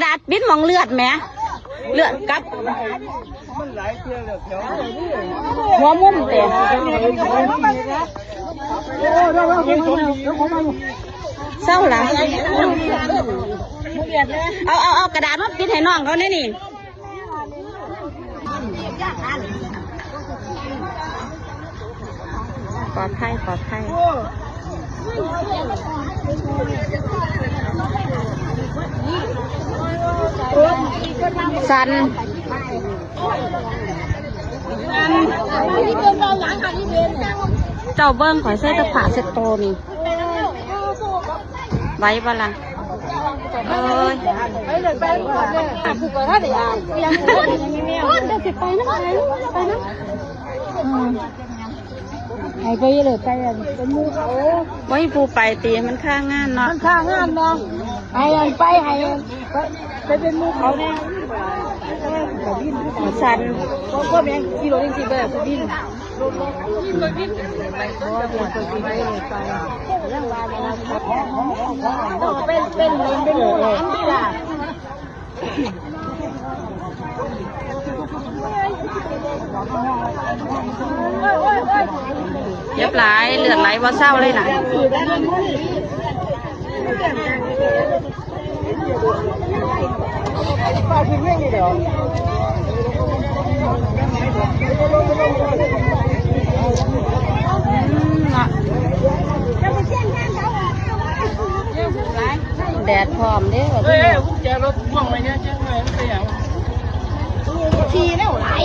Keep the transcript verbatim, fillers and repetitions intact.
ดาดปิดหม่องเลือดแหม เลือดกับ หัวมุมเตะ เศร้าหลาย เอา เอา เอากระดาษมาปิดให้น้องเขาแน่นี่ ปลอดภัย ปลอดภัย สั่น เจ้าเบิ่งข่อยใส่แต่ผ้าเช็ดโตนี่ ไหวบ่ล่ะ เอ้ย ไปเลย ไปเลย ไปเลย ไปเลย ไปเลย อืม ให้ไปเลย ไปอันเป็นหมู่เขา บ่มีผู้ไปติ มันคางานเนาะ มันคางานเนาะ ให้อันไป ให้อันไป ไปเป็นหมู่เขาแน่ สั่น เพราะพวกแม่งขี่รถจริงๆ ไปแบบบิน เป็น เป็น เป็นหมู่หลานที่ล่ะ เจ็บหลาย เลือดไหลบ่เซาเลยน่ะ อืม เนาะ แดดพร้อมเด้อ เอ้ย เอ้ย กุญแจรถพ่วงไว้เนี่ย เชียงใหม่มันเป็นหยัง ขี่แล้วหลาย